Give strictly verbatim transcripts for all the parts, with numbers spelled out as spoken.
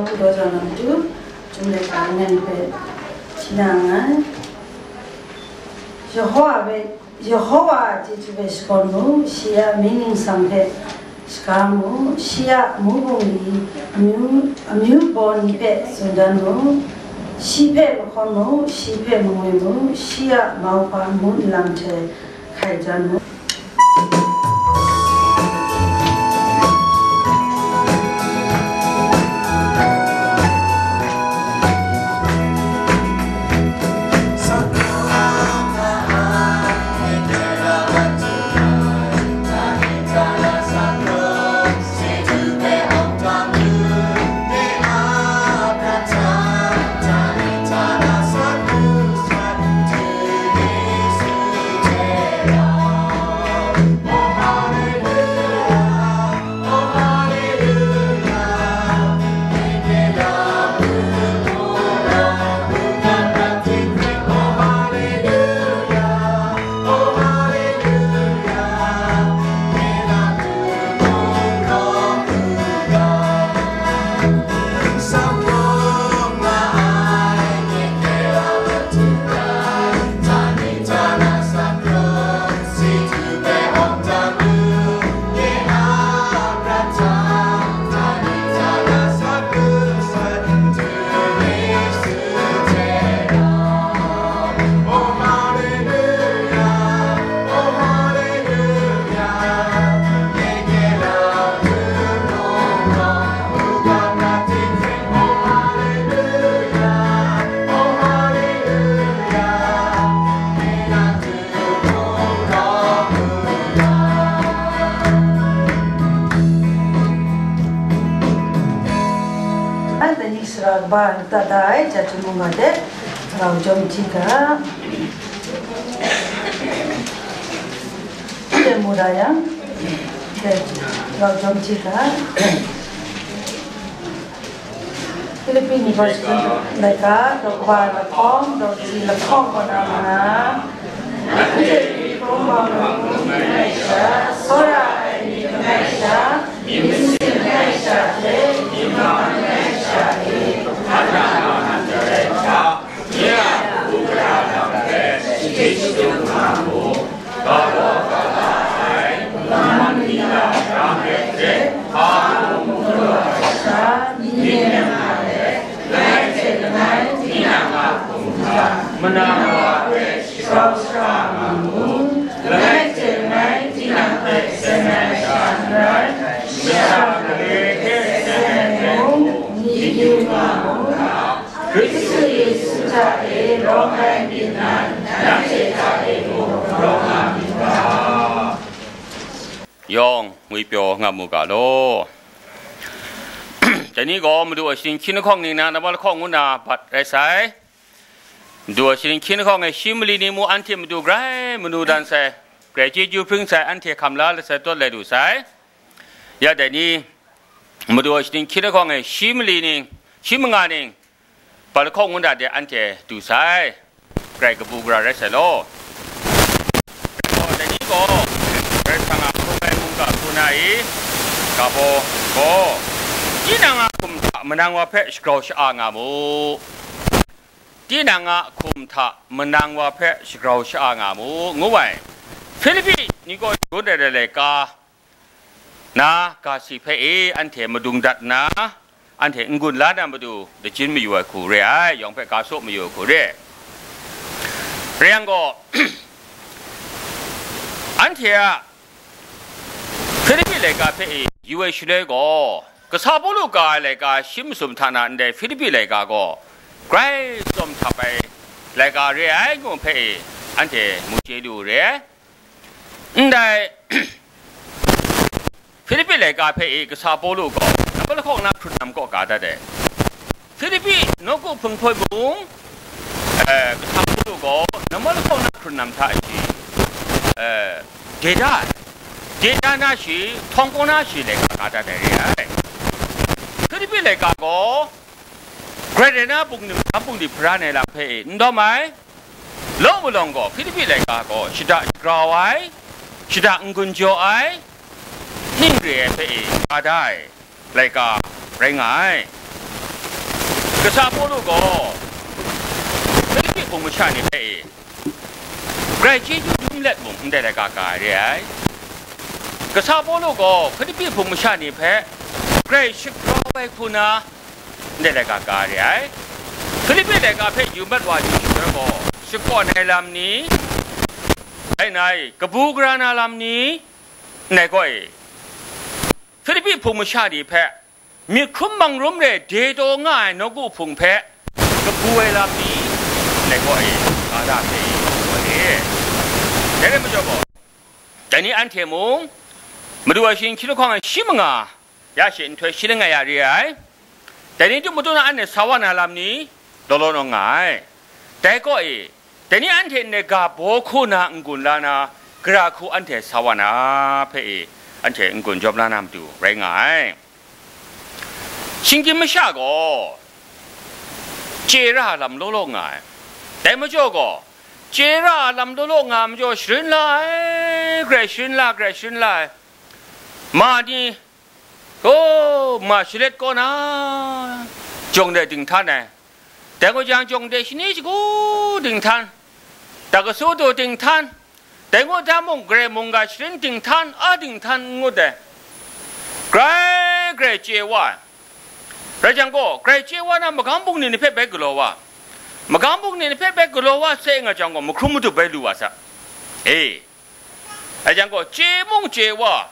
Daw zawn lam tu, Chyum laika ngan hpe hti na nngai. Yehowa hpe, Yehowa a chyeju hpe shakawn mu, shi a mying ningsang hpe shaga mu, shi a amu bungli amyu, amyu baw ni hpe tsun dan mu, shi hpe mahkawn mu, shi hpe mangwi mu, shi a mauhpa amu nlang hte hkai jan mu. Dai ni sara kaba dat da ai, Jahtum mungga de rau jawm hti ga. Hte mu da yang, hte rau jawm hti ga. Philippi ni gaw shagun laika, daw kaba lahkawng, daw tsi lahkawng kaw na ma na, anhte hpyi hkrum wa mu ai sha, tsawra ai myit langai sha, myit masin langai sha hte, myit mawn langai sha e, hkan nang nga na rai hta, nye a hku gara lam hpe shaji shadum nga mu. Ga law ga la ai, man mi na ra hpe hte, hpa mung mung lu ai sha, ni nem nga let, langai hte langai tinang a hkum hta, manang wa hpe shagrau shara nga mu, langai hte langai tinang hpe sen ai sha n rai, masha gare hte sen ai mung, myit yu nga mu ga, Hkristu Yesu hta e rawng ai myit nan, nanhte hta e mung rawng nga myit ga. Yawng ngwipyaw nga mu ga law. Dai ni gaw Madu a shaning hkying lahkawng ning na, nambat lahkawng ngu na bat rai sai. Madu a shaning hkying lahkawng e shi mali ni mung anhte Madu grai manu dan sai, grai chyeju hpring sai, anhte hkam la lat sai, tawt lai lu sai. Ya dai ni, Madu a shaning hkying lahkawng e shi mali ning, shi manga ning, bat lahkawng ngu na de anhte du sai, grai kabu gara rai sai law. Dai ni gaw, Karai Kasang a hkrung ai mungga hku na i, ga baw gaw, tinang a hkum hta manang wa hpe shagrau sha-a nga mu. Tinang a hkum hta manang wa hpe shagrau sha-a nga mu, ngu ai. Philippi ni gaw shagun ai laika, na ga si hpe e anhte madung dat nna, anhte n-gun la na matu lachyum mayu ai hku re ai, yawng hpe ga saw mayu ai hku re ai. Rai yang gaw, anhte a Hpilipi laika hpe e yu ai shaloi gaw, kasa Pawlu ga ai laika shi masum hta na ndai Hpilipi laika gaw, grai tsawm htap ai laika re ai ngu hpe e anhte mu chye lu re ai. Ndai Hpilipi laika hpe e kasa Pawlu gaw nambat lahkawng na hkrun nam kaw ga dat ai. Hpilipi nawku hpung hpoi mung, eh, kasa Pawlu gaw nambat lahkawng na hkrun nam hta shi, eh, de da ai. De da na shi, htawng kau na shi laika ga dat ai re ai. Hpilipi laika gaw, grai rai na, bungli hkam bungli hparan ai lam hpe e n dawm ai. Law malawng gaw, Hpilipi laika gaw shada shagrau ai, shada n-gun jaw ai, ning re ai hpe e ka da ai laika rai nga ai. Kasa Pawlu gaw Hpilipi hpung masha ni hpe e, grai chyeju dum let mung ndai laika ka ai re ai. Kasa Pawlu gaw Hpilipi hpung masha ni hpe grai shagrau ai hku na ndai laika ka ai re ai. Hpilipi laika hpe yu mat wa yu shaloi gaw, shakawn ai lam ni, rai nna, kabu gara na lam ni, ndai gaw e, Hpilipi hpung masha ni hpe myit hkrum mangrum re de taw nga ai nawku hpung hpe kabu ai lam ni, ndai gaw e, ga da hpe e, dai re majaw gaw, dai ni anhte mung, Madu a shayin hkying lahkawng ai shi manga, ya she nhtoi shi langai ya re ai. Dai ni tum matu na anhte sa wa na lam ni, law law naw nga ai. Dai kaw e, dai ni anhte ndai ga baw hku na n-gun la na, gara hku anhte sa wa na hpe e, anhte n-gun jawm la na matu rai nga ai. Shinggyim masha gaw chye ra ai lam law law nga ai. Dai majaw gaw, chye ra ai lam law law nga ai majaw, sharin la ai, grai sharin la, grai sharin la ai. Ma ni, o, ma shalet kaw na, jawng de dinghtan ai. Dai gaw jang, jawng de shani shagu dinghtan, dakasu du dinghtan, dai ngut hta mung, grai mungga sharin dinghtan, a dinghtan n ngut ai. Grai grai chye wa ai. Rai jang gaw, grai chye wa na, magam bungli ni hpe bai galaw wa, magam bungli ni hpe bai galaw wa sai nga jang gaw, mahkrum madup bai lu wa sa. E, rai jang gaw, chye mung chye wa,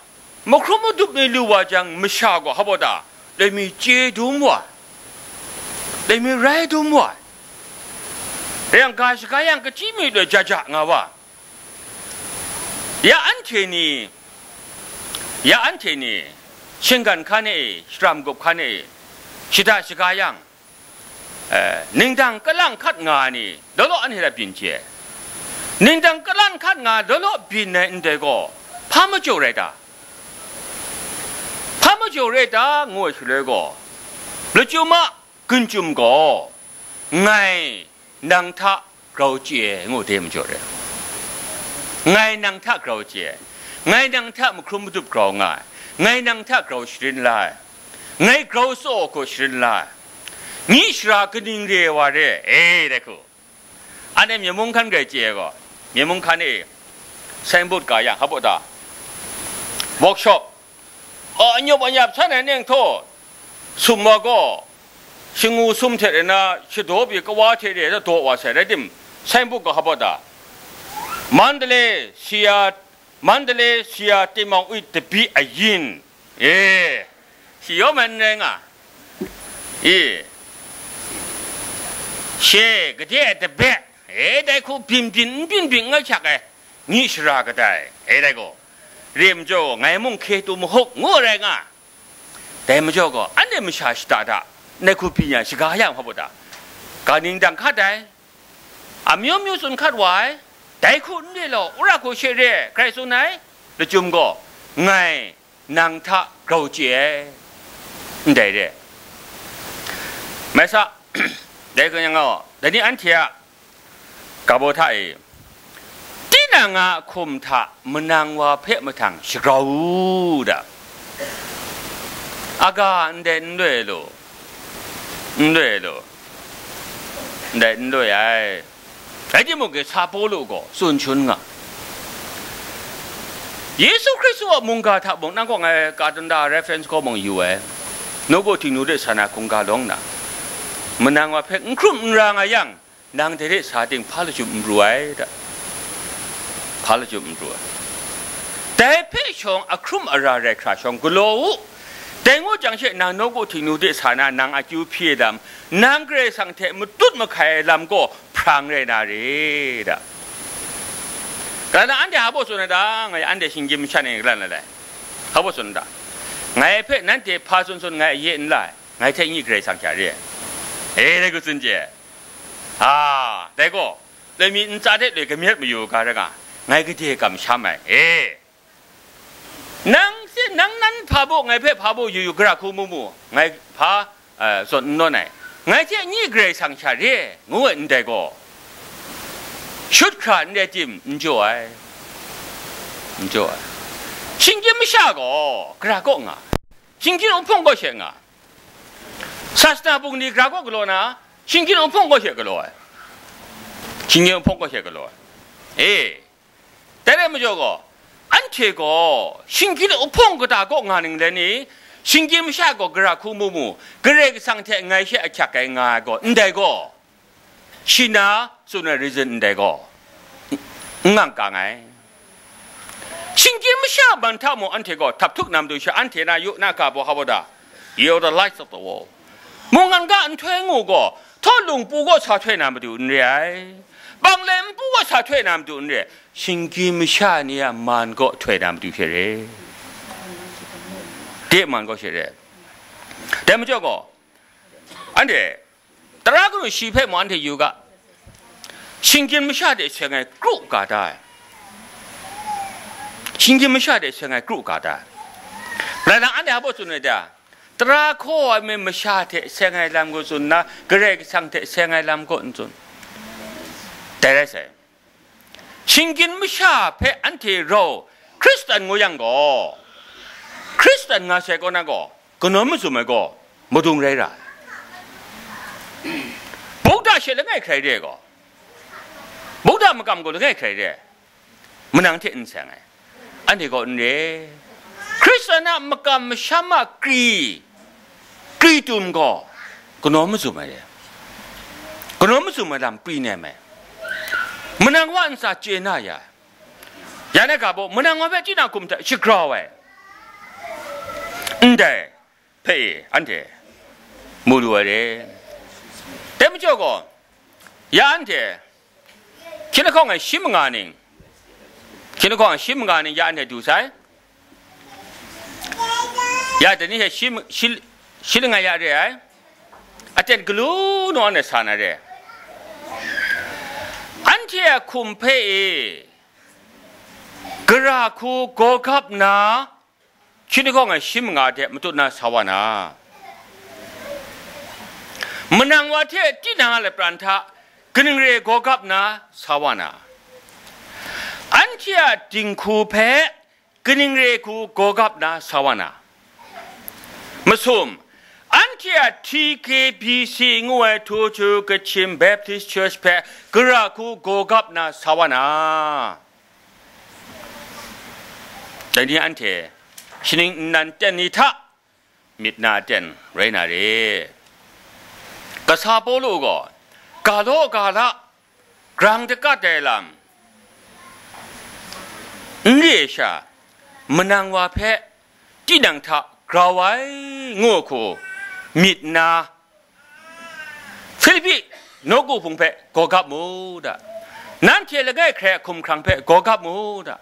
mahkrum madup ni lu wa jang, masha gaw hpa baw ta, loi mi chye dum wa, loi mi rai dum wa, rai yang, ga shaga yang, kachyi mi loi ja ja nga wa. Ya anhte ni, ya anhte ni, shinggan hkan e, sharam gup hkan e, shada shaga yang, eh, ningdang kalang hkat nga ai ni, law law anhte hta byin chye ai. Ningdang kalang hkat nga law law byin ai ndai gaw, hpa majaw rai ta? Hpa majaw rai ta ngu ai shaloi gaw, lachyum a, gun chyum gaw, ngai nang hta grau chye ai ngu dai majaw re. Ngai nang hta grau chye ai, ngai nang hta mahkrum madup grau nga ai, ngai nang hta grau sharin la ai, ngai grau tsaw hku sharin la ai, myi shara kaning re ai wa re, e, dai hku. Anhte myen mung hkan grai chye ai gaw, myen mung hkan e signboard ga yang, hpa baw ta, workshop, a nyawp a nyap san ai neng htaw, sum wa gaw, shangu sum hte rai na, shadaw pyi kawa hte re ai daw wa sai rai tim, signboard ga hpa baw ta, Mandalay Siya, Mandalay Siya Timawng Uit Tabi Ayin, e, shi yawm ai n rai nga, e, she gade ai tabe, e, dai hku byin byin n byin byin n achak ai, myi shara kadai, e, dai gaw, re majaw, ngai mung hkye tu mahuk ngu rai nga. Dai majaw gaw, anhte masha shada hta, ndai hku byin ya shaga yang hpa baw ta, ga ningdang hkat ai, amyu myu tsun hkat wa ai, dai hku n re law, wora hku she re, grai tsun ai, lachyum gaw, ngai nang hta grau chye ai, ndai re. Mai sa, dai hku yang gaw, dai ni anhte a ga baw hta e, tinang a hkum hta manang wa hpe mahtang shagrau u da. Aga ndai n loi lu, n loi lu, ndai n loi ai. Rai timung, Kasa Pawlu gaw tsun shangun nga, Yesu Hkristu a mungga hta mung, nang kaw ngai ka tunda reference kaw mung yu ai, nawku Htingnu de sa na hkungga lawng na, manang wa hpe n hkrum n ra nga yang, nang dai de sa ting hpa lachyum n pru ai da, hpa lachyum n pru ai. Dai hpe shawng ahkrum ara rai hkra shawng galaw u. Dai ngu jang she, nang nawku Htingnu de sa na nang akyu hpyi ai lam, nang Karai Kasang hte matut mahkai ai lam gaw hprang rai na re da. Kalang anhte hpa baw tsun ai ta, ngai anhte shinggyim masha ni kalang lai lai, hpa baw tsun ai ta? Ngai hpe nanhte hpa tsun tsun ngai aye n la ai, ngai hte nyi Karai Kasang hkya re ai, e, dai hku tsun chye ai. A, dai gaw, loi mi ntsa hte loi kamyet mayu ga rai nga, ngai gade kamsham ai, e. Nang si, nang nan hpa baw, ngai hpe hpa baw yu yu, gara hku mu mu, ngai hpa, eh, zawn n nawn ai, ngai hte nyi Karai Kasang hkya re ai, ngu ai ndai gaw, shut hkra ndai tim n jaw ai, n jaw ai. Shinggyim masha gaw gara kaw nga, shinggyim nhpung kaw she nga, Sasana bungli gara kaw galaw na, shinggyim uhpawng kaw she galaw ai. Shinggyim uhpawng kaw she galaw ai. E, dai rai majaw gaw, anhte gaw shinggyim uhpawng kata kaw nga ning len ni, shinggyim masha gaw gara hku mu mu, Karai Kasang hte ngai she ahkyak ai nga ai gaw, ndai gaw, shi na tsun ai reason ndai gaw, n ngang kang ai. Shinggyim masha ban hta mung anhte gaw htap htuk na matu sha, anhte na yu na ga baw ha baw da, you are the lights of the world. Mungkan ga nhtoi ngu gaw, htawt lungpu gaw sa htoi na matu n re ai. Bang le npu gaw sa htoi na matu n re ai. Shinggyim masha ni a man gaw htoi na matu she re. De man gaw she re. Dai majaw gaw, anhte, tara kanu shi hpe mung anhte yu ga, shinggyim masha hte seng ai kru ga da ai. Shinggyim masha hte seng ai kru ga da ai. Rai nang, anhte a baw tsun ai ta? Tara hkaw ai me masha hte seng ai lam gaw tsun na, Karai Kasang hte seng ai lam gaw n tsun. Dai rai sai. Shinggyim masha hpe anhte rau Hkristan ngu yang gaw, Hkristan nga sai kaw na gaw, kanawn mazum ai gaw madung rai ra ai. Buddha she langai hkrai re gaw, Buddha makam gaw langai hkrai re ai, manang hte n seng ai. Anhte gaw n re. Hkristan a makam masham a kri, kri tum gaw, kanawn mazum ai re. Kanawn mazum ai lam pri nem ai. Manang wa ntsa chye na ya ai. Ya na ga baw, manang wa hpe tinang hkum hta shagrau ai. Ndai hpe e, anhte mu lu ai re. Dai majaw gaw, ya anhte, hkying lahkawng e shi manga ning, hkying lahkawng e shi manga ning ya anhte du sai. Ya dai ni hte shi, shi, shi langai ya re ai. Aten galu naw anhte sa na re. Anhte a hkum hpe e, gara hku gaw gap na, hkying lahkawng e shi manga hte matut na sa wa na, manang wa hte tinang a lapran hta kaning re gaw gap na sa wa na, anhte a dinghku hpe kaning re hku gaw gap na sa wa na, masum, anhte a T K B C ngu ai Tochuk Kachin Baptist Church hpe gara hku gaw gap na sa wa na, dai ni anhte shaning nnan ten ni hta myit na aten rai na re. Kasa Pawlu gaw, ga law ga la, grang dakat ai lam n re ai sha, manang wa hpe tinang hta grau ai ngu hku myit na, Hpilipi nawku hpung hpe gaw gap mu da. Nanhte langai hkrai a hkumhkrang hpe gaw gap mu da.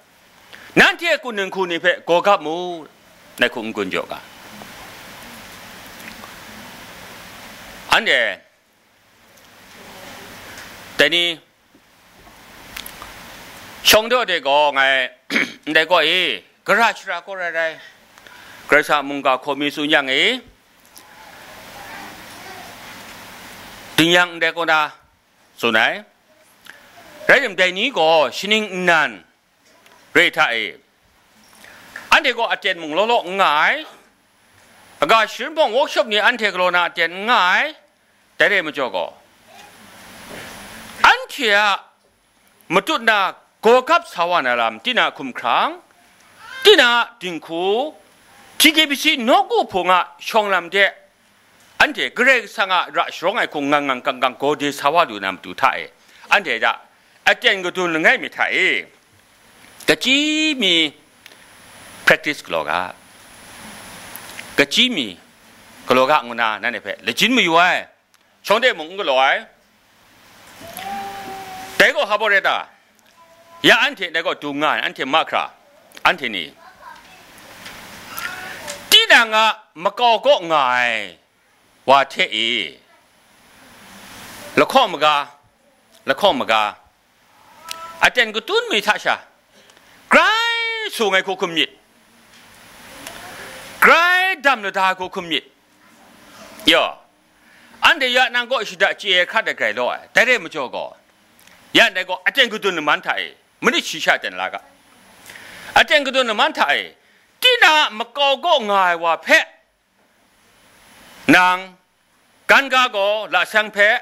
Nanhte kunning hku ni hpe gaw gap mu. Nai hku n-gun jaw ga. Anhte, dai ni, shawng daw de gaw ngai, ndai gaw e, gara shara gaw rai rai, Karai Kasang mungga hkaw mi tsun yang e, ding yang ndai kaw na tsun ai. Rai tim, dai ni gaw shaning nnan re hta e, anhte gaw aten mung law law n nga ai, aga sharin bawng workshop ni anhte galaw na aten n nga ai, dai re majaw gaw, anhte a matut na gaw gap sa wa na lam, tinang a hkumhkrang, tinang a dinghku, T K B C nawku hpung a shawng lam de, anhte Karai Kasang a ra sharawng ai hku ngang ngang kang kang gaw de sa wa lu na matu hta e, anhte hta aten kadun langai mi hta e, kachyi mi practice galaw ga, kachyi mi galaw ga ngu na nanhte hpe lajin mayu ai, shawng de mung n galaw ai. Dai gaw hpa baw rai ta? Ya anhte dai gaw dung nga ai, anhte mahkra, anhte ni, tinang a makau kaw nga ai wa hte e, lahkawng maga, lahkawng maga, aten katun mi hta sha, grai sung ai hku hkum myit, grai dam lada ai hku hkum myit. Yaw, anhte ya nang kaw shada chye ai hkra de grai law ai. Dai re majaw gaw, ya ndai gaw aten kadun laman hta e, manit shi sha ten la ga. Aten kadun laman hta e, tinang a makau kaw nga ai wa hpe nang Gan ga gaw laseng hpe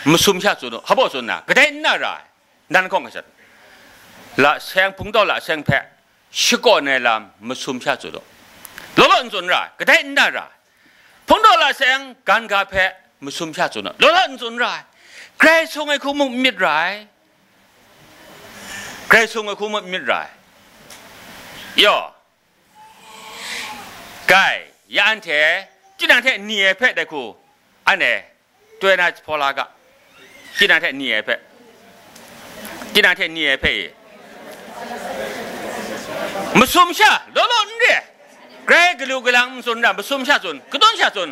masum sha tsun u, hpa baw tsun na, kadai n na ra ai, nan hkawng hkasat, laseng, hpungdaw laseng hpe shakawn ai lam masum sha tsun u, law law n tsun ra ai, kadai n na ra ai, hpungdaw laseng gan ga hpe masum sha tsun u, law law n tsun ra ai, Karai Kasang ai hku mung n myit ra ai, Karai Kasang ai hku mung n myit ra ai, yaw. Kai, ya anhte, tinang hte ni ai hpe dai hku, anhte, toi na jahpaw la ga, tinang hte ni ai hpe, tinang hte ni ai hpe e, masum sha, law law n re, grai galu galang n tsun ra, masum sha tsun, kadawn sha tsun.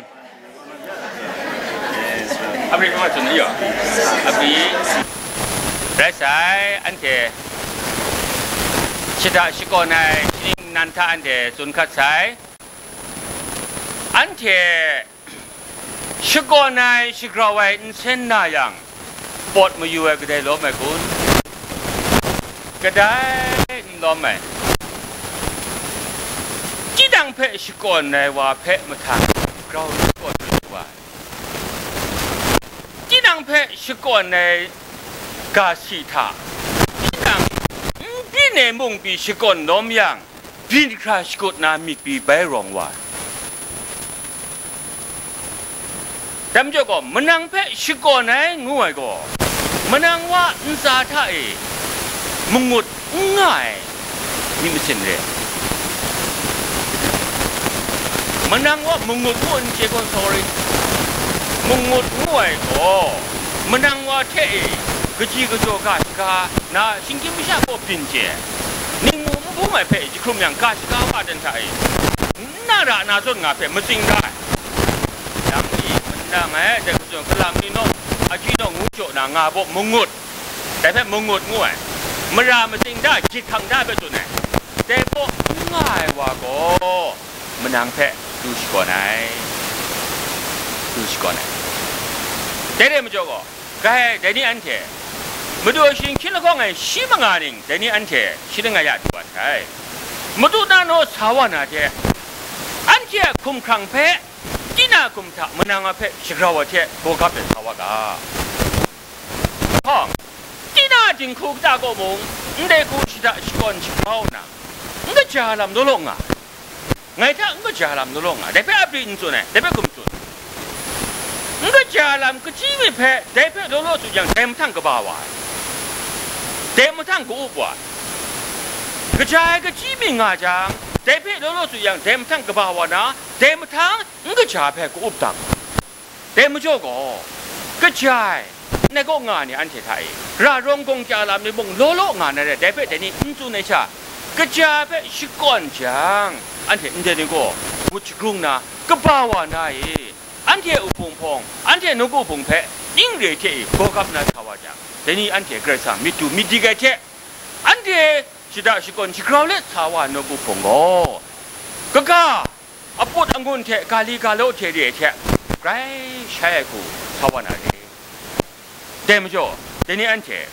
Abri kawai tsun, ayo. Abri. Rai sai, anhte shada shakawn ai, shaning nan hta anhte tsun hkat sai. Anhte shakawn ai, shagrau ai nsen na yang, pawt mayu ai kadai lawm ai kun? Kadai n lawm ai. Tinang hpe shakawn ai wa hpe mahtang grau shakawn mayu ai. Tinang hpe shakawn ai ga si hta, tinang n byin ai mung pyi shakawn lawm yang, byin hkra shakut na myit pyi bai rawng wa ai. Dai majaw gaw, manang hpe shakawn ai ngu ai gaw, manang wa ntsa hta e mangut n nga ai myit masin re. Manang wa mangut ngu n chye gaw, sorry, mangut ngu ai gaw, manang wa hte e kaji kajaw ga shaga na shinggyim masha gaw byin chye, ningmu n bung ai hpe jahkrum yang, ga shaga wa dan hta e n na ra na zawn nga hpe matsing da ai. Yang e, manang e, dai hku tsun, galam ni nawng, aji nawng ngu jaw na nga baw mangut, dai hpe mangut ngu ai. Mara matsing da, jahkang da hpe tsun ai. Dai baw n nga ai wa gaw, manang hpe du shakawn ai, du shakawn ai. Dai re majaw gaw, Kai, dai ni anhte, Madu shingkyin lahkawng e shi manga ning, dai ni anhte shi langai ya du wa sai. Madu na naw sa wa na hte, anhte a hkumhkrang hpe, tinang a hkum hta manang a hpe shagrau ai hte gawgap ai sa wa ga. Hpang, tinang a dinghku kata kaw mung, ndai hku shada shakawn shagrau nna, n kaja lam law law nga. Ngai hta n kaja lam law law nga, dai hpe apri n tsun ai, dai hpe hkum tsun. N kaja lam kachyi myit hpe, dai hpe law law tsun yang, dai mahtang kaba wa ai, dai mahtang ka-up wa ai. Kaja ai kachyi myit nga jang, dai hpe law law tsun yang, dai mahtang kaba wa na, dai mahtang n kaja hpe ka-up dang. Dai majaw gaw, kaja ai, ndai kaw nga ai ni anhte hta e, ra rawng gawng kya lam ni mung law law nga na re, dai hpe dai ni n tsun ai sha, kaja ai hpe shakawn jang, anhte ndai ni gaw ngut shagrung na, kaba wa na e, anhte a wuhpung hpawng, anhte nawku hpung hpe ning re hte e gawgap na sa wa jang, dai ni anhte Karai Kasang myit du myit dik ai hte, anhte shada shakawn shagrau let sa wa ai nawku hpung gaw, kaga, aput angun hte, ga li ga law hte re ai hte, grai shai ai hku sa wa na re. Dai majaw, dai ni anhte,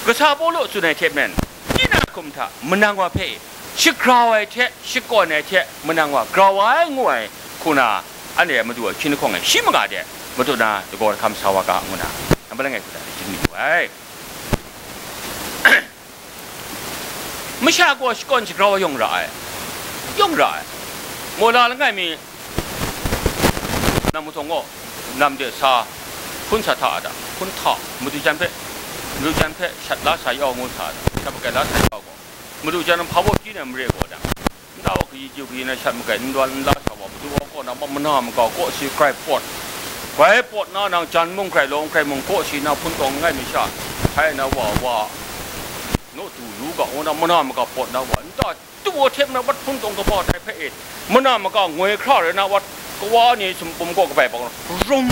kasa Pawlu tsun ai hte maren, tinang a hkum hta manang wa hpe shagrau ai hte, shakawn ai hte manang wa grau ai ngu ai hku na, anhte a Madu a hkying lahkawng e shi manga de, Madu na lagaw lahkam sa wa ga ngu na, nambat langai hku na shing myit lu ai. Masha gaw shakawn shagrau yawng ra ai, yawng ra ai. Mola langai mi, nam mahtawng gaw, nam de sa, hpun sa hta a ta, hpun hta, madu jan hpe, madu jan hpe shat la sa yau ngu sa a ta, shat makai la sa yau gaw, madu jan hpa baw kyi na mare gaw dang, nta wa kayi jiu kayi na shat makai n la, n la sa wa, madu wa kaw na, ma-, mana maga kaw si grai pawt, grai pawt na, nang jan mung grai lawng grai mung kaw si na, hpun tawng langai mi sha, hpai na wa, wa, naw du yu ga, ngu na, mana maga pawt na wa, nta, tu wa hte mara wat hpun tawng kaba dai hpe e, mana maga ngoi hkra rai na wat, kawa ni sumpum kaw kabai bang, rum,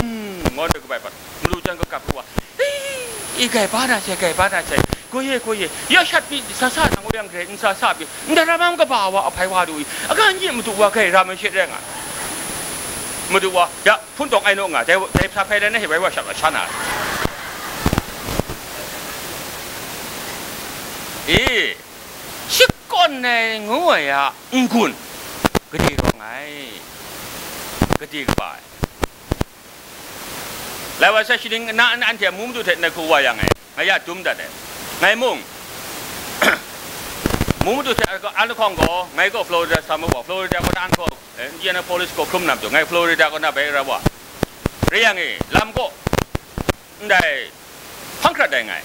ngu na kabai bat, malu jan kakap wa, i, i, gai ba na sai, gai ba na sai, ko ye, ko ye, ya shat pyi, sa sa nang wa yang grai, n sa sa pyi, ndai ram kaba wa ahpai wa du i, agan ye madu wa grai ram ai she rai nga, madu wa, ya, hpun tawng ai naw nga, dai, dai sa hpai rai na he bai wa shat wa sha na. E, shakawn ai ngu ai a n-gun, gade rawng ai, gade kaba ai. Lai wa sai shaning na, na anhte Mumdu hte na hku wa yang e, ngai ya dum dat ai. Ngai mung, Mumdu hte an lahkawng gaw, ngai gaw Florida sa ma wa, Florida kaw na an gaw, eh, Indianapolis gaw hkrum na matu, ngai Florida kaw na bai ra wa. Re yang e, lam gaw, ndai, hpang hkrat ai ngai.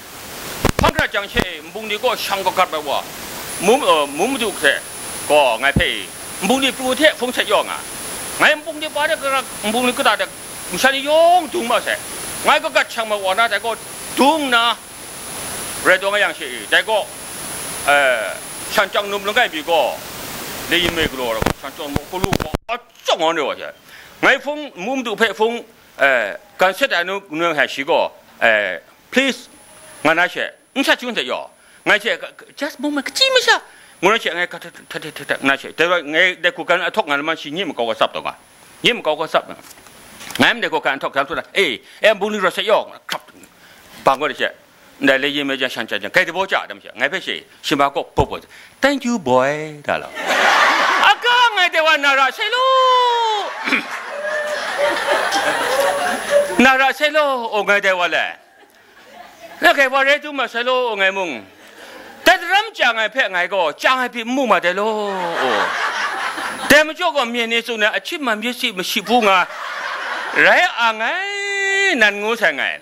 Hpang hkrat jang she, nbung ni gaw shang kaw gat bai wa, Mum-, eh, Mumdu hte gaw ngai hpe, nbung ni pru hte hpung hte yaw nga. Ngai nbung ni pa de, nbung ni kata de, masha ni yawng dung ma sai. Ngai kagat shang ma wa na, dai gaw dung na, rai taw nga yang she i, dai gaw, eh, shan chyang num langai mi gaw, le yin me galaw ra gaw, shan chyang mu hkulu gaw, a chyawng ngawn re wa she. Ngai hpung, Mumdu hpe hpung, eh, gan set ai nu, nu yang shi gaw, eh, please, nga na she, n sat chyun hte yaw. Ngai she, just moment, kachi masha, ngu na she, ngai ka, ta, ta, ta, ta, ta, na she, dai wa, ngai dai hku gan a htawk nga na man shi, nye makau ka sap taw nga. Nye makau ka sap nga. Ngai ndai hku gan a htawk, jang htu na, eh, eh, nbung ni rawt sai yaw, krap, bang gaw de she, ndai le yin me jang shan chyang jang, kai dabaw ja dam she, ngai hpe she, shi ma kaw bop gaw, "Thank you, boy," da law. Aka ngai dai wa na ra sai law. Na ra sai law, o ngai dai wa le. Na kai wa rai tu ma sai law, o ngai mung. Dai daram chyang ai hpe ngai gaw, chyang ai pyi n mu ma dai law, o. Dai majaw gaw, myen ni tsun ai, achyi man myit si mashi hpu nga, rai a ngai, nan ngu sai ngai.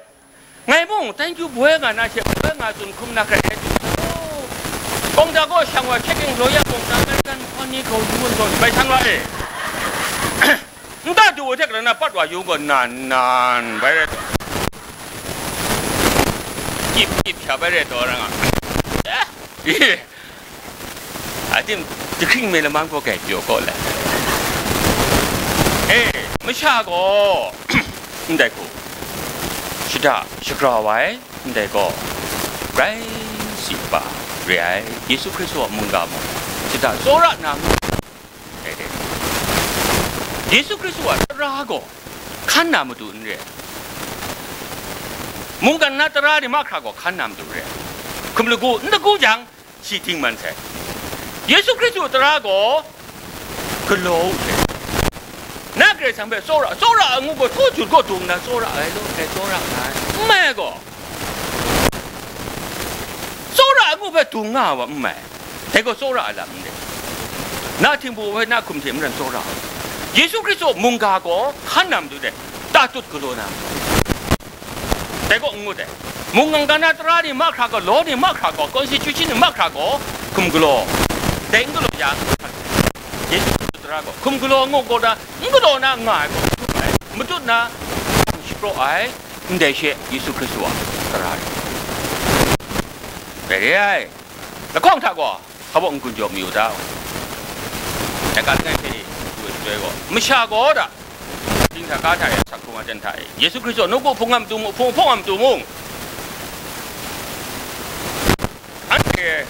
Ngai mung, "Thank you, boy," nga na she, boy nga tsun hkrum na hkrai rai tsun sa law. Kawng da gaw shang wa, checking law ya, kawng da American pawni gaw yu wun gaw, bai san wa e. Nta du wa hte kara na pat wa yu gaw, nan, nan, bai rai taw. Kyip, kyip sha bai rai taw, ra nga. Eh? Eh. A tim, jahkring me lamang gaw gai pyaw gaw le. Eh, masha gaw, ndai hku, shada shagra wa ai, ndai gaw, Krai si kaba re ai, Yesu Hkristu a mungga mung, shada tsawra na mu ai dai. Yesu Hkristu a tara gaw, hkan na matu n re ai. Mungkan na tara ni mahkra gaw hkan na matu re ai. Hkum lagu n lagu jang, shi ting man sai. Yesu Hkristu tara gaw galaw u hte, na Karai Kasang hpe tsawra, tsawra ai ngu gaw, htaw jut gaw dung nna tsawra ai law, ngai tsawra nga ai, n mai gaw, tsawra ai ngu hpe dung nga ai wa n mai. Dai gaw tsawra ai lam n re. Na htingbu hpe na hkum hte maren tsawra ai. Yesu Hkristu mungga gaw hkan na matu dai, tatut galaw na matu. Dai gaw n ngut ai. Mung kangka na tara ni mahkra gaw, law ni mahkra gaw, constitution ni mahkra gaw, hkum galaw. Dai n galaw yang, Yesu Hkristu tara gaw, hkum galaw ngu gaw na, n galaw na nga ai gaw, matut ai, matut na, shapraw ai, ndai she Yesu Hkristu a tara ni. Dai re ai. Lahkawng hta gaw, hpa baw n-gun jaw mayu ta? Dai ga langai hte e, du ai shaloi gaw, masha gaw da, dinghta ga hta e, asak hkrung ai ten hta e, Yesu Hkristu nawku hpung a matu mung, hpung hpawng a matu mung, anhte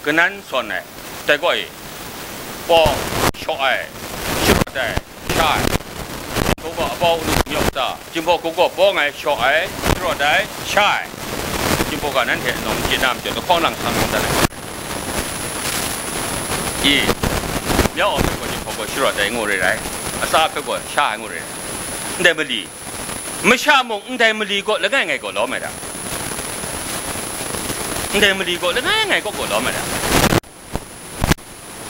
kanan sawn ai, dai gaw e, pawng, shaw ai, sharawt ai, sha ai. Hku gaw apau nu myawk ta, Jinghpaw hku gaw pawng ai, shaw ai, sharawt ai, sha ai. Jinghpaw ga nanhte nawng chye na majaw, lahkawng lang hkang hkang dat ai. I, mya wa hpe gaw Jinghpaw gaw sharawt ai ngu re rai, atsa hpe gaw sha ai ngu re rai. Ndai mali, masha mung ndai mali gaw langai ngai gaw lawm ai ta? Ndai mali gaw langai ngai gaw gaw lawm ai ta?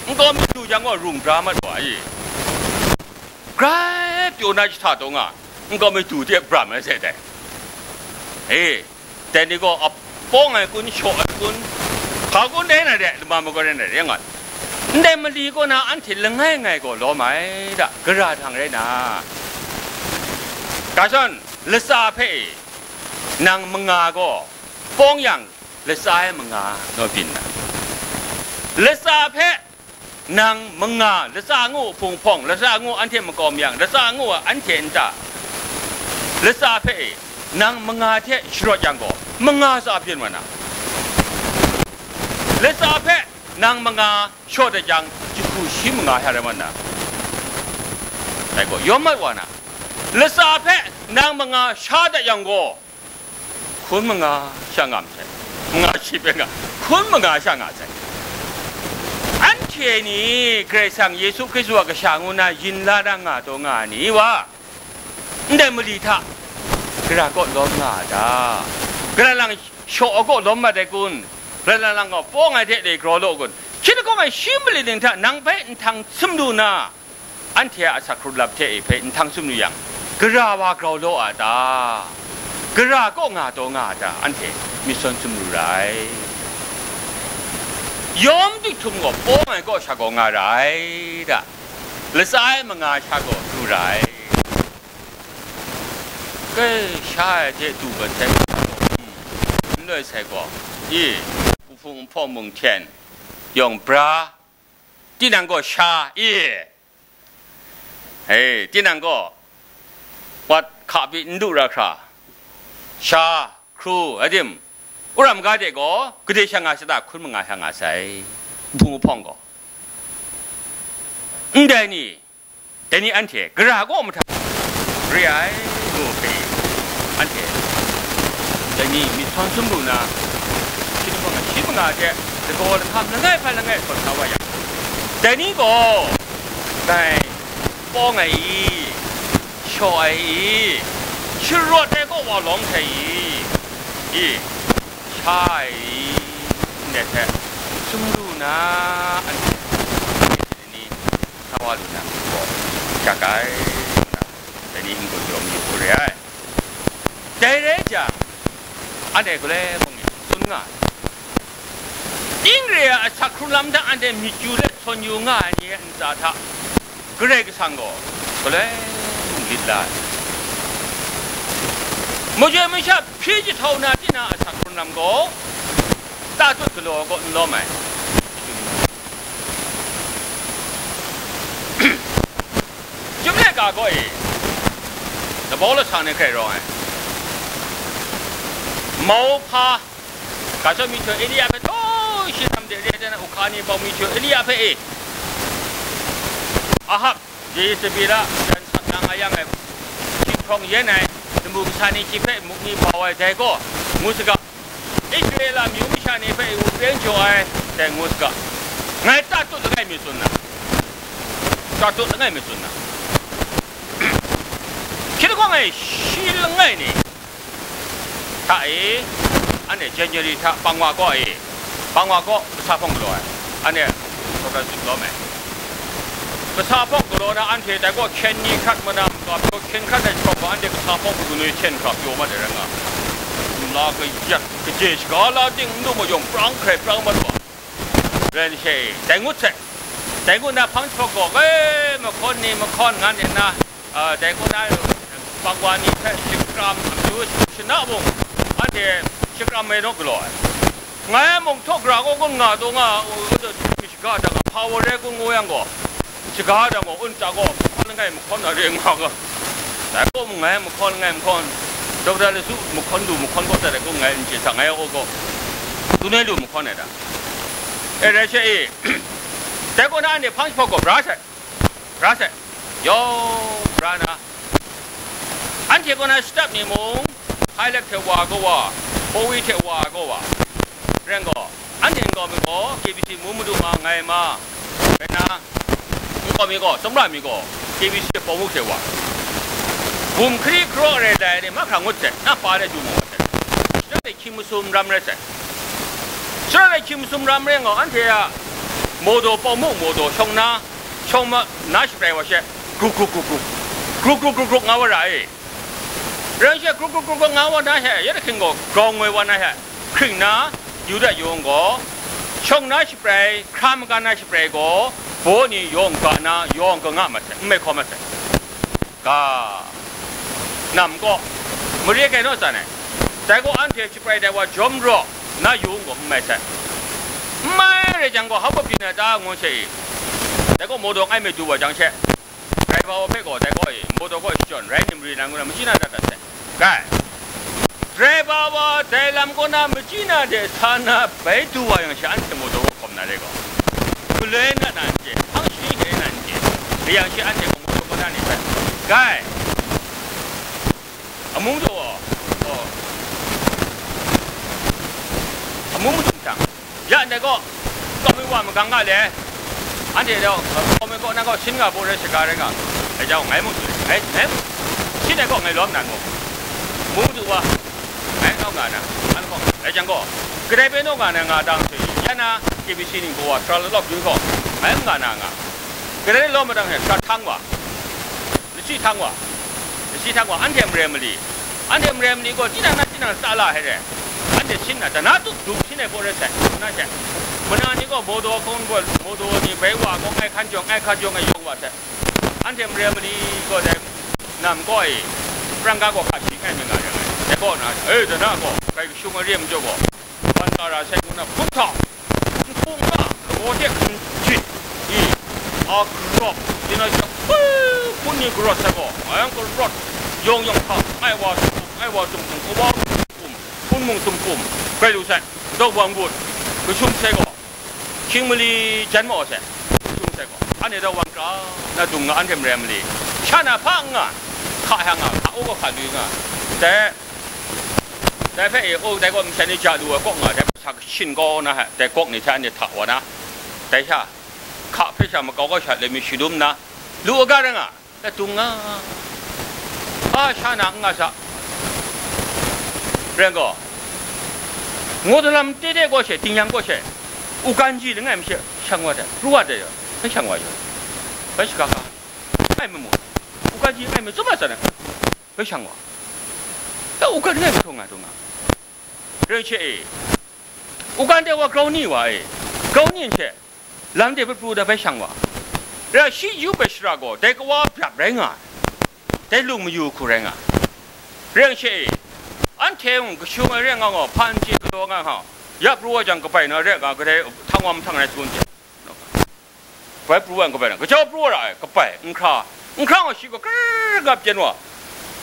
Nkau mi du jang gaw rung bra mat wa i? Grai pyaw na jahta taw nga, nkau mi du de bram ai sai dai. E, dai ni gaw ap-, pawng ai kun, shaw ai kun, hpa kun dai na de, lama magawt rai na de, nga. Ndai mali kaw na anhte langai ngai gaw lawm ai da, gara htang rai na. Ga shawng, latsa hpe e, nang manga gaw, pawng yang, latsa e manga naw byin na. Latsa hpe nang manga, latsa ngu hpung hpawng, latsa ngu anhte makawm yang, latsa ngu a anhte nta, latsa hpe e, nang manga hte sharawt yang gaw, manga tsa byin wa na. Latsa hpe nang manga shaw dat yang, jahku shi manga sha rai wa na. Dai gaw, yawm mat wa na. Latsa hpe nang manga sha dat yang gaw, hkun manga sha nga masai, manga shi hpe nga, hkun manga sha nga sai. Anhte ni Karai Kasang Yesu Hkristu a kasha ngu na yin la na nga taw nga ai ni wa, ndai mali hta gara kaw lawm nga a ta? Gara lang shaw a kaw lawm mat ai kun? Gara lang gaw pawng ai hte le graw law kun? Hkyit lahkawng e shi malit ning hta nang hpe nhtang sum lu na, anhte a asak hkrun lam hte e hpe nhtang sum lu yang, gara wa grau law a ta? Gara kaw nga taw nga a ta? Anhte myit sawn sum lu ra ai. Yawm dik htum gaw pawng ai kaw sha gaw nga ra ai ta? Latsa ai manga sha gaw du ra ai. Kai sha ai hte du mat sai gaw, hmm, n loi sai gaw, i, nhpung nhpawng mung hten yawng bra, tinang gaw sha, i, e, tinang gaw wat hka pyi n du ra hkra, sha, hkru, adim, uram ga de gaw, gade sha nga sha ta hkun manga sha nga sai, nhpung nhpawng gaw. Ndai ni, dai ni anhte gara kaw mahta re ai, ngu hpe, anhte dai ni myit sawn sum lu na, shi lahkawng shi manga hte lagaw lahkam langai hpan langai htawn sa wa yang, dai ni gaw, dai pawng ai i, shaw ai i, sharawt ai kaw wa lawm hkrai i, i, sha ai i, ndai hte sum lu na, anhte ni sa wa lu na gaw, jak ai, dai ni n-gun jaw mayu hku re ai. Dai rai jang, anhte galoi mung ni tsun nga ai. Ning re ai asak hkrung lam hta anhte myit yu let sawn yu nga ai ni a ntsa hta, Karai Kasang gaw galoi mung lit la ai. Majoi masha hpyi jahtau na, tinang a asak hkrung lam gaw, tatut galaw kaw n lawm ai. Chyum le ga gaw e, labau lasang ni hkrai rawng ai. Mauhpa, ga shawng mi hte Elia hpe taw shi lam de re ai, uhka ni bau mi hte Elia hpe e, Ahab, Yezebela jan sat na nga yang ai, hkying hprawng yen ai, lamu kasa ni shi hpe muk ni bau ai, dai gaw, ngu saga, Israela amyu masha ni hpe u pren jaw ai, dai ngu saga, ngai tatut langai mi tsun na, tatut langai mi tsun na, hkyit lahkawng e shi langai ni hta e, anhte January hta pang wa kaw e, pang wa kaw kasa hpawng galaw ai, anhte Protestant lawm ai. Kasa hpawng galaw na anhte dai gaw hkyen ni hkrat ma na, ga pyaw hkyen hkrat ai jahkawng gaw, anhte kasa hpawng hku nwi hkyen hkra pyaw mat ai rai nga. Nla kayat kaje shaga la ting n du mayawng, prang hkrai prang mat wa. Rai n she, dai ngut sai. Dai ngut na hpang jahpawt gaw, e, mahkawn ni mahkawn ngan nna, a, dai ngut na pang wa ni hpe shakram, amyu shana mung, anhte shakram ai naw galaw ai. Ngai mung htaw gara kaw kun nga taw nga, u, u, u, shaga dang a, hpa wa rai kun ngu yang gaw, shaga dang gaw, un ta gaw, mahkawn langai mahkawn na re nga ga. Dai gaw mung ngai mahkawn langai mahkawn, Dokta Laisu mahkawn lu mahkawn gaw, dai gaw ngai n chye sa, ngai a gaw, dun ai lu mahkawn ai da. E, rai she e, dai gaw na anhte hpang jahpawt gaw bra sai, bra sai, yawng bra na, anhte kaw na shadap ni mung, Pilate hte wa ai gaw wa, Pawi hte wa ai gaw wa, rai gaw, anhte nkau mi gaw K B C mu madu ma ngai ma, rai na, nkau mi gaw, tsawmra mi gaw, K B C pawng muk hte wa, gumhkri hkaraw rai lai ni mahkra ngut sai, na pa de du mu sai, shadap ni hkying masum ram rai sai, shadap ni hkying masum ram rai gaw, anhte a mawdaw pawng muk mawdaw shawng na, shawng ma na shaprai wa she, gruk gruk gruk gruk, gruk gruk gruk gruk nga wa ra e. Rai she, gruk gruk gruk gruk nga wa na she, ya da hking gaw, grau ngoi wa na she, hkring na, Yuda yawng gaw, shawng na shaprai, hkra magan na shaprai gaw, baw ni yawng ga na, yawng ga nga mat sai, n mai hkaw mat sai. Ga, nam gaw, mare kai naw tsan ai. Dai gaw anhte shaprai dai wa jawm raw na yung gaw n mai sai. N mai rai jang gaw, hpa byin ai ta ngu she i, dai gaw mawdaw ngai mi du wa jang she, Driver wa hpe gaw dai gaw e, mawdaw gaw shachyawn rai ni mari na ngu na machyi na dat dat sai. Gai, driver wa dai lam kaw na machyi na de sa na bai du wa yang sha, anhte mawdaw gaw hkawm na re gaw, galoi na na n chye, hpang shi hte na n chye, rai yang shi anhte gaw mawdaw kaw na ni hpe, gai, amu madu gaw, amu madu jang, ya ndai gaw, kawmi wa magang nga le, anhte gaw, kawmi kaw na gaw sin nga baw rai shaga rai nga, dai jau ngai mung, ngai, ngai, shin ai gaw ngai lawm nan mung, Mung du wa, ngai naw nga na, an hkawng, rai jang gaw, kadai bai naw nga na nga dang hte, ya na, K B C ning baw wa, sara lawp lawp yu gaw, ngai nga na nga, kadai law madang hte, sara htang wa, lasi htang wa, lasi htang wa, anhte marai mali, anhte marai mali gaw, tinang na tinang ta la ai re, anhte sin na, dana tup dup sin ai gaw rai sai, na hte, mana ni gaw, mawdaw hkawng gaw, mawdaw ni bai wa gaw, ngai hkan jawng, ngai hkan jawng, ngai yawng wa sai, anhte marai mali gaw dai, nam gaw e, prang ga gaw hka shi ngai mi nga rai ngai. Dai gaw na, e, dana gaw, kai kashung ai re majaw gaw, wan ka ra sai ngu na, hpun hta, nhpung na, lagaw hte hkun jit, i, a grawp, tina sha, hpun ni grawt sai gaw, ngai yang grawt, yawng yawng hta, ngai wa sum kum, ngai wa sum kum, kawa sum kum, hpun mung sum kum, kai lu sai, dau wa ngut, kashung sai gaw, hkying mali jan maw sai, kashung sai gaw, anhte dau wa nkra, na dung nga, anhte marai mali, sha na hpa n nga, hka hya nga, hka u gaw hka lu nga, dai, dai hpe e, o, dai gaw masha ni ja lu ai kaw nga, dai sa kashin kau na hte, dai gawk ni hte anhte hta wa na, dai sha, hka hpe sha makau kau sha lami shadum na, lu aga rai nga, dai dung nga, a sha na n nga sa, rai gaw, ngut lam tete gaw she, tingnyang gaw she, u gan ji langai mashe, shang wa dai, pru wa dai, bai shang wa yu, bai shaga ga, ai mamu, u gan ji ai matsun ma tsan ai, bai shang wa, dai u gan langai mahtawng nga dung nga, rai she e, u gan dai wa grau ni wa e, grau ni n she, lam de bai pru da bai shang wa, rai shi yu bai shara gaw, dai kawa byap rai nga ai, dai lung mayu hku rai nga ai, rai she e, anhte mung kashung ai re nga gaw, hpa n chye galaw nga hka, ya pru wa jang kabai na re nga, kadai htang wa mahtang rai tsun hte, bai pru wa yang kabai na, kajau pru wa ra ai, kabai, n hkra, n hkra nga shi gaw, kar nga pyen wa,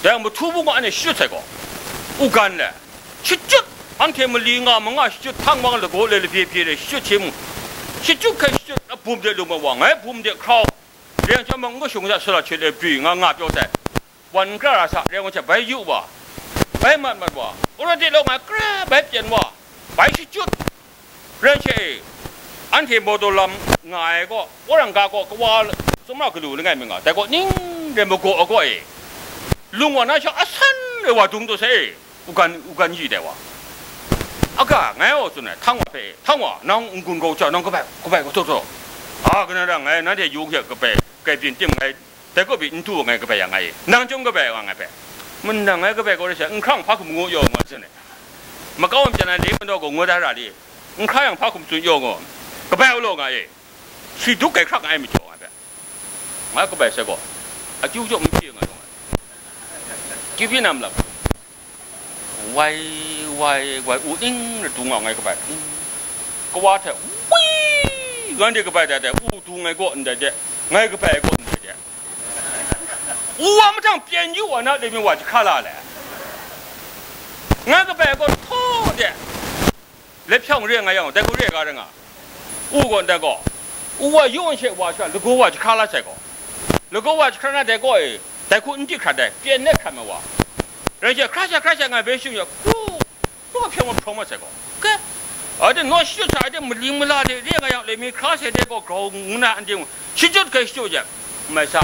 dai yang mahtu bung wa anhte shachyut sai gaw, u gan le, shachyut, anhte mali nga manga shachyut, htang wa lagaw le, labye bye le, shachyut hte mung, shachyut hkai shachyut, a bum de lung bai wa, ngai bum de hkrau, re yang chyawm mung, n kashung sha, sala hte le bri nga nga pyaw sai. Wan n kra ra sa, reng wa hte bai yu wa, bai mat mat wa, Uran de law ngai kra bai pyen wa, bai shachyut, ren she e, anhte mawdaw lam nga ai gaw, Uran ga gaw kawa tsawmra galu langai mi nga, dai gaw ning rai magaw ai gaw e, lung wa na sha asan ai wa dung taw sai e, u gan, u gan yi dai wa. Aga, ngai aw tsun ai, htang wa hpe, htang wa, nang n-gun grau hta, nang kabai, kabai kau taw taw. A, kanan ra ngai nanhte yawng hte kabai, kai byin tim ngai, dai kaw pyi n du ai ngai kabai ya nga e, nang chyawm kabai ya nga ngai hpe, manang ngai kabai kaw rai sha, n hkra yang hpa hkum ngu yaw nga tsun ai, makau ai majan ai le majaw gaw ngu da ra li, n hkra yang hpa hkum tsun yaw nga, kabai u law nga e, shi duk kai hkrak nga ai majaw nga hpe, nga kabai sai gaw, akyu jaw n pyi nga yaw nga, kyu pyi na ma lam. Wai, wai, wai, u ning dung nga ngai kabai. Kawa hte, wai, ngan de kabai dai dai, u dung ngai gaw ndai de, ngai kabai gaw ndai de. U wa mahtang pyen yu wa na, dai mi wa jahkra la le. Ngai kabai gaw htaw de. Let hpyawng re nga yang, dai gaw re ga rai nga. U gaw ndai gaw, u wa yu wan she wa sha, lagaw wa jahkra la sai gaw. Lagaw wa jahkra na dai gaw e, dai hku n di hkrat dai, pyen let hkrat ma wa. Rai she, hkra sha, hkra sha nga bai shung ya, kru, kru hpyawng wa hprawng ma sai gaw. Ke, a de naw shachyut sa, a de maling mala de re nga yang, le mi hkra sai de gaw, grau ngu na an de mu, shachyut hkai shachyut ya, mai sa.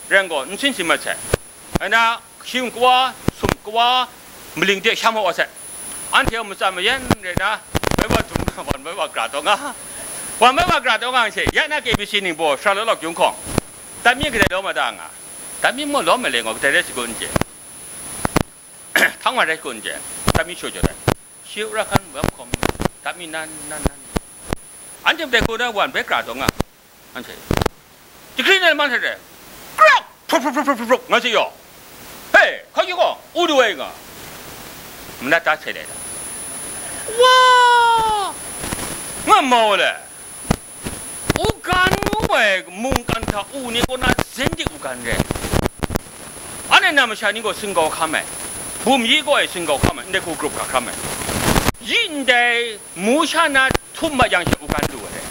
Ren gaw, n sin sin mat sai. Ngai na, shing kawa, sum kawa, maling de sham hkawk wa sai. Anhte matsan mayan rai na, bai wa dung, wan bai wa gra taw nga. Wan bai wa gra taw nga she, ya na K B C ningbaw, sara law law kyung hkawng. Dai mi kadai law ma da nga. Dai mi maw law ma le ngaw, kadai rai sagu n chye. Htang wa rai sagu n chye. Dai mi shaw jaw dai. Shi ra hkan wa hkawm. Dai mi nan, nan, nan. Anhte dai hku na wan bai gra taw nga. Anhte. Jahkring na man hte, krak, prup, prup, prup, prup, prup, nga se yaw. He, hkau yu gaw, u du ai nga. Manat ta sai dai da. Wa! Nga mau le. U gan ngu ai mungkan hta u ni kaw na zen de u gan re. Anhte na masha ni gaw singkau hkam ai. Bum yi gaw ai singkau hkam ai. Ndai hku grup hkra hkam ai. Yi ndai mu sha na htum mat yang she u gan lu ai.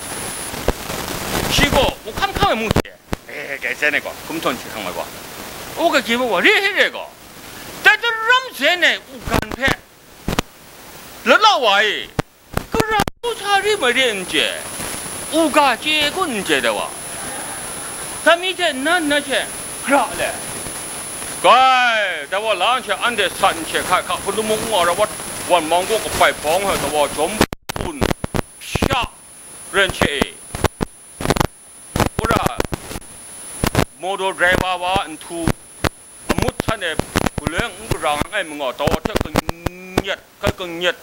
Shi gaw u hkam hkam ai mu hte, eh, dai zen ai gaw, hkum htawn shi hkang ai gaw, u gagi ma wa re he re gaw, dai daram zen ai u gan hpe, la la wa e, gara u sa ri ma re n chye, u ga chye kun n chye dai wa, dai mi hte nan na she gra le, Kai, dai wa la n hte anhte sat n hte hkai hka hpun lamu n nga ra wat, wan mang gaw kabai bawng hte dai wa jawm bun sha ren hte e. Wora, motor driver wa nhtu, amut san e galoi n gara nga ai manga, dai wa hte kanyat, hkai kanyat,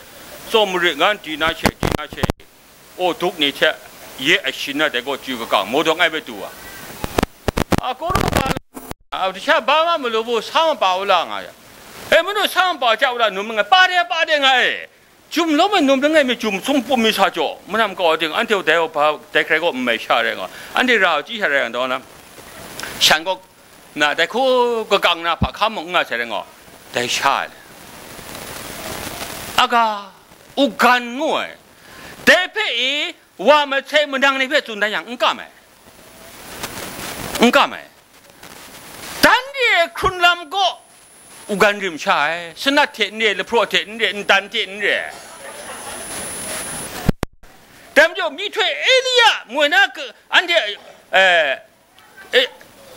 tsawm marit ngan di na hte, di na hte, o duk ni hte ye ashin na dai gaw chyu kakang, motor n ai bai tu wa. A, koro ba, a, sha ba ma malu bu, sa ma pa u la nga ya. E, manu sa ma pa ja u la, num nga, pa de, pa de nga e. Jum lawm ai num langai mi jum sung pum mi sa jaw, manam kau ting, anhte dai wa ba, dai hkrai gaw n mai sha rai nga, anhte ra chyi sha rai nga, dai wa na, shan gaw, na, dai hku kakang na hpa hkam mung n nga sai rai nga, dai sha ai. Aga, ugan ngu ai. Dai hpe e, wa masai manang ni hpe tsun dan yang, n kam ai. N kam ai. Dan de hkrun lam gaw, ugan rim sha ai, sanat hte n re, lahpraw hte n re, ndan hte n re. Dai majaw, myihtoi Elia moi na, anhte, eh, eh,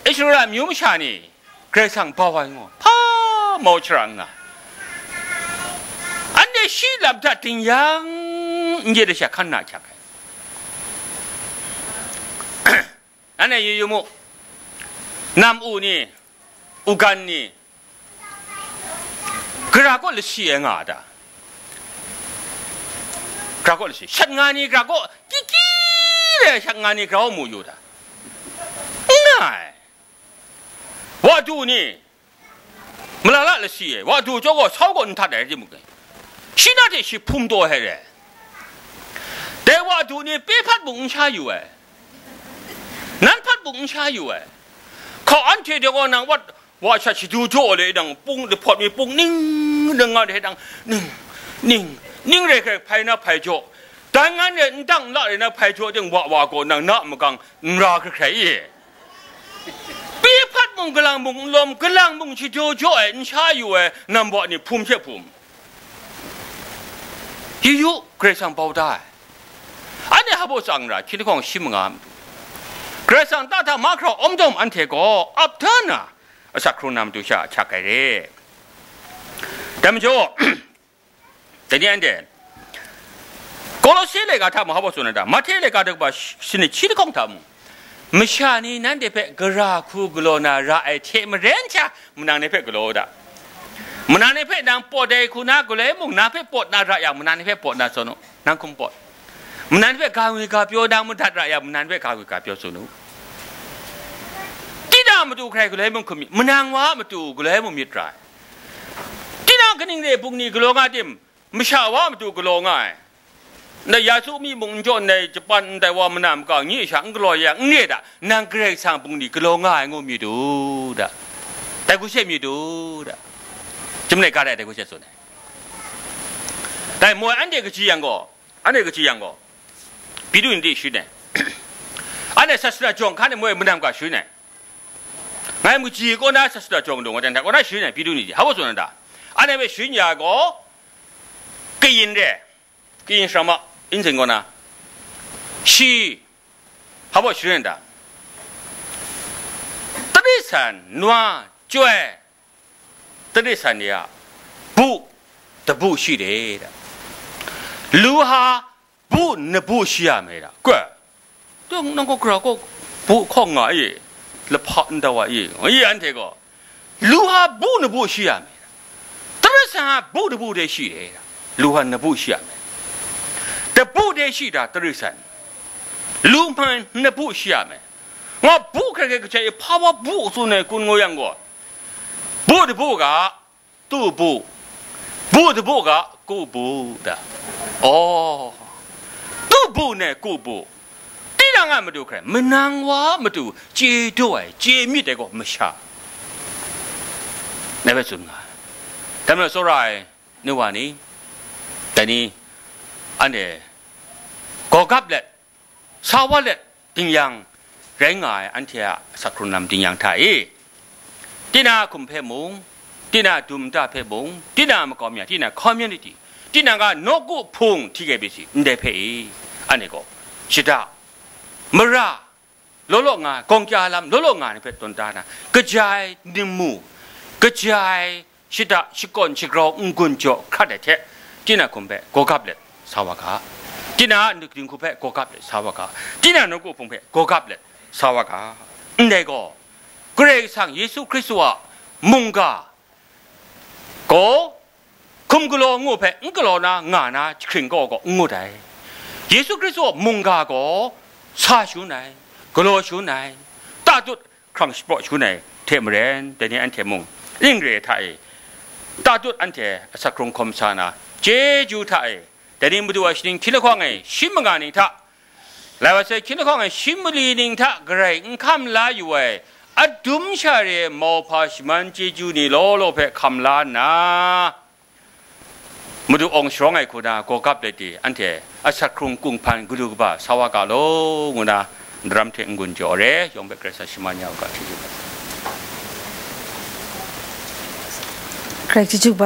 Israela amyu masha ni Karai Kasang bau ai ngu, hpa mau shara n nga. Anhte shi lam hta ding yang, n ye de sha hkan na hkyak ai. Anhte yu yu mu, nam u ni, ugan ni, gara kaw lasi ai nga a ta? Gara kaw lasi, shat nga ni gara kaw, kiki re shat nga ni gara kaw mu yu ta? N nga ai. Wa du ni, malala lasi e, wa du jaw gaw sau gaw n htat ai timung, shi na hte shi hpum taw ai re. Dai wa du ni pe hpat mung n sha yu ai, nan hpat mung n sha yu ai. Hkaw anhte de gaw nang wat, wa shat shadu jaw le nang pung, lahpawt mi pung ning, nang nga de nang ning, ning, ning rai hkrai hpai na hpai jaw, dan ngan re n dang n la re na hpai jaw ting wa wa gaw nang na magang n ra hkrai hkrai i. Pi hpat mung, galang mung n lawm, galang mung shadu jaw ai, n sha yu ai, nam wa ni hpum she hpum. Yu yu, Karai Kasang bau da ai. Anhte hpa baw tsang ra, hkying lahkawng shi manga matu. Karai Kasang ta hta mahkra awm dawm anhte gaw ap da na, asak hkrung na matu sha hkyak ai re. Dai majaw, Dai ni anhte, Kolose laika hta mung hpa baw tsun ai ta? Mahte laika daw kaba shi-, sanit shi lahkawng hta mung, masha ni nanhte hpe gara hku galaw na ra ai hte maren sha, manang ni hpe galaw u ta. Manang ni hpe nang pawt ai hku na galoi mung, na hpe pawt na ra yang, manang ni hpe pawt na tsun u, nang hkum pawt. Manang ni hpe ga ngwi ga pyaw nang madat ra yang, manang ni hpe ga ngwi ga pyaw tsun u. Tinang a matu hkrai galoi mung hkum myit, manang wa a matu galoi mung myit ra ai. Tinang kaning re bungli galaw nga tim? Masha wa a matu galaw nga ai. Ndai Yasu mi mung n jaw, ndai Japan, ndai wa mana maka nyi sha n galaw yang n re da, nang Karai Kasang bungli galaw nga ai ngu myit u da. Dai hku she myit u da. Chyum nai ga dai, dai hku she tsun ai. Dai moi anhte kaji yang gaw, anhte kaji yang gaw, Pitu ni di shin ai. Anhte sasana jawng hkan e moi manam ga shin ai. Ngai makaji kaw na sasana jawng dung, ngai dan hta kaw na shin ai, Pitu ni di. Hpa baw tsun ai ta? Anhte hpe shin ya gaw, kayin re, kayin sharama, inzin kaw na, shi, hpa baw shin ai ta? Tari san, nwa, chyoi, tari san ni a bu, dabu shi de, da. Lu ha, bu nabu shi ya me da. Koi. Dang nang gaw gara kaw bu hkawng nga i, lahpa nta wa i, i anhte gaw. Lu ha bu nabu shi ya me da. Tari san a bu dabu de shi de da. Lu ha nabu shi ya me. Dabu de shi da tari san. Lu hman nabu shi ya me. Nga bu hkrai hkrai kachai i hpa wa bu tsun ai kun ngu yang gaw. Bu dabu ga, tu bu, bu dabu ga, ku bu da. Aw, tu bu ne ku bu. Tinang a matu hkrai, manang wa a matu chye daw ai, chye myit ai gaw masha. Ngai hpe tsun nga ai. Dai majaw, tsawra ai nu wa ni, dai ni, anhte gaw gap let, sa wa let ding yang, rai nga ai anhte a asak hkrung lam ding yang hta e, tinang a hkum hpe mung, tinang a dum nta hpe mung, tinang a makau mya, tinang a community, tinang a nawku hpung hti kei pyi si ndai hpe e, anhte gaw shada, mara, law law nga ai, gawng kya lam law law nga ai ni hpe tawn da na, kaja ai ningmu, kaja ai shada, shakawn, shagrau, n-gun jaw hkrat ai hte, tinang hkum hpe gawgap let sa wa ga, tinang a dinghku hpe gawgap let sa wa ga, tinang nawku hpung hpe gawgap let sa wa ga. Ndai gaw, Karai Kasang Yesu Hkristu a mungga gaw, hkum galaw ngu hpe n galaw na nga na jahkring gaw gaw n ngut ai. Yesu Hkristu a mungga gaw sa shangun ai, galaw shangun ai, tatut hkrang shapraw shangun ai hte maren, dai ni anhte mung ning re hta e, tatut anhte asak hkrung hkawm sa na, chyeju hta e, dai ni Madu a shaning hkying lahkawng e shi manga ning hta, lai wa sai hkying lahkawng e shi mali ning hta garai n hkam la yu ai, adum sha re ai mauhpa shaman chyeju ni law law hpe hkam la nna, Madu awng sharawng ai hku na gawgap let di, anhte asak hkrung kunghpan galu kaba sa wa ga law, ngu na daram hte n-gun jaw re, yawng hpe Karai Kasang shaman ya u ga, hti yu ga. Karai chyeju